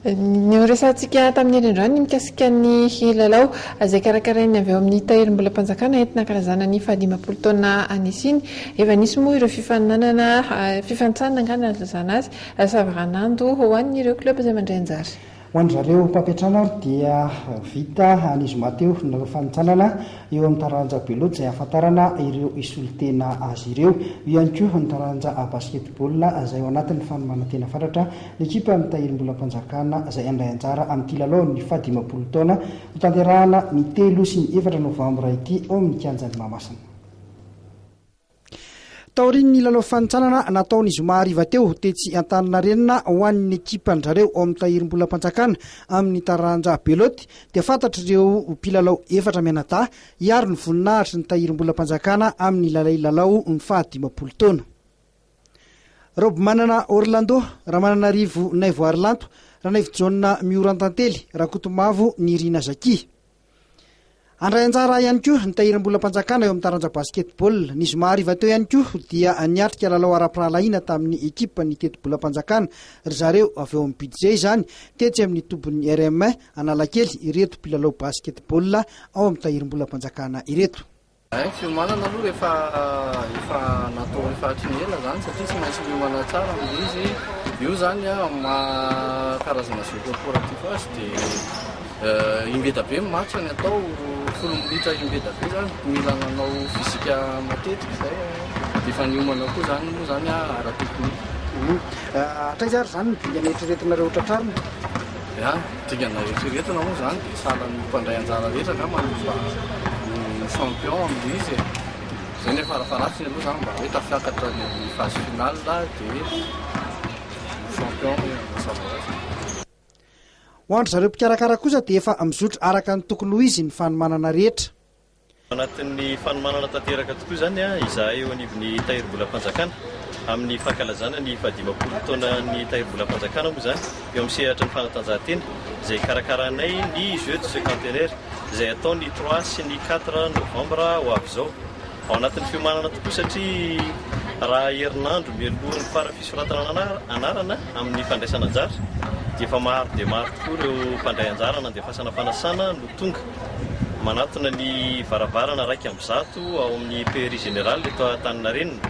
Noresahantsika tamin'ny herinandro ny mikasika ny lalao izay karakarain'ny avy eo amin'ny Tahirimbolam-panjakana entina ankalazana ny fahadimampolo taona nisiany. Efa nisy moa ireo fifaninanana, fifanintsanana angamba no ilazana azy, savaranando ho an'ireo club izay mandray anjara. Ho an-dry zareo mpampiantrano ary dia vita ny zoma teo ny lalao fanintsanana eo amin'ny taranja belote izay ahafantarana ireo hisolo-tena azy ireo. Io ihany koa ny taranja basketball izay ao anatin'ny fanomanan-tena fatratra Ny ekipan'ny Tahirimbolam-panjakana izay handray anjara amin'ity lalaon'ny fahadimampolo taona hotanterahina ny telo sy ny efatra novambra ity ao amin'ny kianjan'i Mahamasina. Taorian'ny lalao fanintsanana natao ny zoma hariva teo tetsy Antaninarenina ho an'ny ekipan-dry zareo ao amin'ny Tahirimbolam-panjakana amin'ny taranja belote dia fantatr'ireo mpilalao efatra mianadahy hiaro ny voninahitry ny Tahirimbolam-panjakana amin'ny lalay lalao ny fahadimampolo taona. Raobimanana Orlando, Ramananarivo Naivoarilanto, Ranaivojaona Miorantantely, Rakotomavo Nirina Zakia. Handray anjara ihany koa ny Tahirimbolam-panjakana eo amin'ny taranja basketball. Ny zoma hariva teo ihany koa dia niatrika lalao ara-pirahalahiana tamin'ny ekipan'ny tetibolam-panjakana ry zareo avy ao amin'ny budget izany tetsy amin'ny tobin'ny RM Analakely ireto mpilalao basketball ao amin'ny Tahirimbolam-panjakana ireto. Ny fiomanana aloha efa efa natao efa hatry ny ela zany satria tsy maintsy miomana tsara amin'ilay izy. Io zany an, amin'ny maha karazana jeu corporatif azy dia imbeda be ny match ny atao, folo minitra imbeda be zany, mila nanao physique matetika izay an, dia efa niomana koa zany moa zany an ara-teknika. Hatraiza ary izany ny dingana eritreretinareo ho tratrarina? Ya, dingana eritreretina moa izany dia sahala ny mpandray anjara rehetra angamba no mba ho champion amin'ilay izy e. Izay ny farafaharatsiny aloha izany mba hoe tafiakatra ny phase finale dia ho champion mazava ho azy. Ho an-dry zareo mpikarakara kosa dia efa mizotra araka ny tokony ho izy ny fanomanana rehetra. Ao anatin'ny fanomanana tanteraka tokoa izany izahay eo anivon'ny Tahirimbolam-panjakana amin'ny fankalazana ny fahadimampolo taonan'ny Tahirimbolam-panjakana moa izany eo amin'ny sehatry ny fanatanjahantena izay karakaranay ny Jeux du cinquantenaire izay hatao ny trois sy ny quatre novambra ho avy izao. Ao anatin'ny fiomanana tokoa satria raha herinandro mialohan'ny fara fisoratana anarana amin'ny fandraisana anjara dia efa maro dia maro tokoa ireo mpandray anjara nandefasana fanasana no tonga manatona ny varavarana 111 ao amin'ny PRI Général eto Antaninarenina,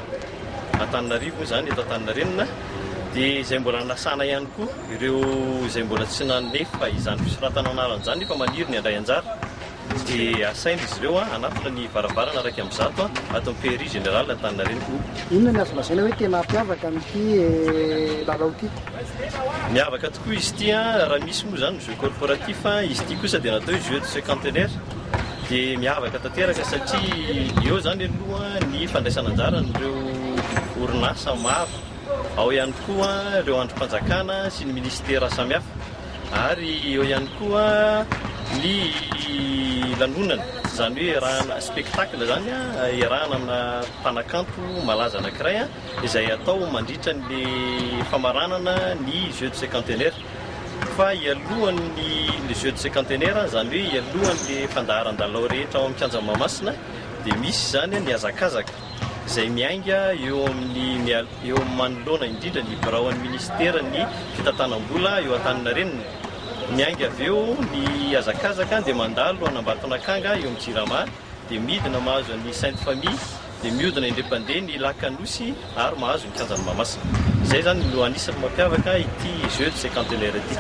Antananarivo moa izany eto Antaninarenina, dia izay mbola nasana ihany koa ireo izay mbola tsy nanefa izany fisoratana anarana izany nefa maniry ny handray anjara dia asaina izy ireo hanatona ny varavarana 101 ato amin'ny PRI Général Antaninarenina. Inona ny azo lazaina hoe tena hampiavaka an'ity lalao ity? Miavaka tokoa izy ity an, raha misy moa izany ny jeu corporatif, izy ity kosa dia natao hoe jeu de cinquantenaire, dia miavaka tanteraka satria eo izany aloha ny fandraisana anjaran'ireo orinasa maro, ao ihany koa ireo andrim-panjakana sy ny minisitera samihafa ary eo ihany koa ny lanonana, izany hoe iarahana spectacle izany iarahana amina mpanakanto malaza anankiray. izay atao mandritra ny famaranana ny Jeux du Cinquantenaire. Fa hialohan'ny le Jeux du Cinquantenaire, izany hoe hialohan'le fandaharan-dalao rehetra ao amin'ny kianjan'i Mahamasina dia misy izany ny hazakazaka izay miainga eo amin'ny eo amin'ny manoloana indrindra ny biraon'ny minisiteran'ny fitantanam-bola eo Antaninarenina. Miainga avy eo ny hazakazaka dia mandalo an'Ambatonakanga eo amin'ny Jirama dia midina mahazo an'i Sainte Famille dia mihodina indray mpandeha ny lac Anosy ary mahazo ny kianjan'i Mahamasina. Izay izany no anisan'ny mampiavaka ity Jeux du Cinquantenaire ity.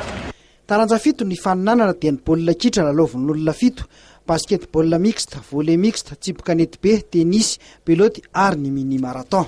Taranja fito ny faninanana dia ny baolina kitra lalaovin'olona fito, basket-ball mixte, volley mixte, tsipy kanetibe, tenisy, beloty ary ny mini marathon.